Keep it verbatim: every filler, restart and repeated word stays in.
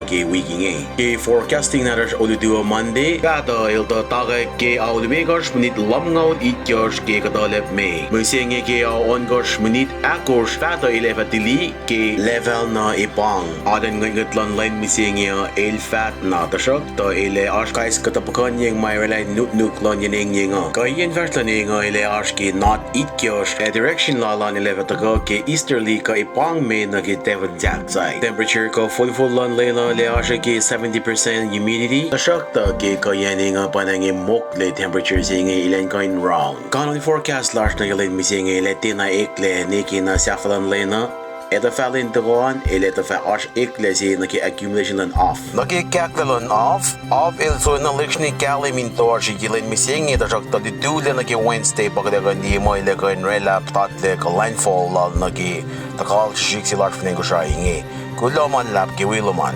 ke wik inge. Ke forecasting nahtuhsr olutu uh Monday, faht uh el tuh takwack ke ao limekohsr minit lumngaul itkohsr ke kuhtuhlacp me. Mihsenge ke ao ohnkohsr minit ahkosr, faht uh el ac fah tili ke level na epang. Atacn ngwetngwet luhn lwen mihsenge uh el faht na, tuhsruhktuh el ac oasr kais kuhtuh puhkuhnyeng ma oraclah nuknuk luhn yen engyeng uh. Kuhiyacn fahsr luhn eng uh el ac oasr ke knot itkohsr, ac direction lal an el ac fah tuhkuh ke easterly kuh epang me nuh ke devil jachtsai. Temperature kuh folfol luhn lwen uh el ac oasr ke seventy percent humidity, tuhsruhktuh ke kuhiyacn eng uh pa inge mokle temperature se inge el ac kuh in round. Kanon forecast lasr nuh ke lwen mihsenge el ac tiacna eklac nwe ke na sahflah luhn lwen uh, ac tuh fah lwen tohkoh an el ac tuh fah oasr eklac se nuh ke accumulation luhn af. Nuh ke kahklac luhn af, af el soenna lihksreni kahlwem in toasr ke lwen mihsenge, tuhsruhktuh lututlac nuh ke Wednesday pa kuht ac kuh in liye muh el ac kuh in oraclah puhtatlac kuh landfall lal nuh ke tuhkal srihsrihk se lasr fin acn Kosrae inge. Kuloh ma luhlahp ke wi lom an.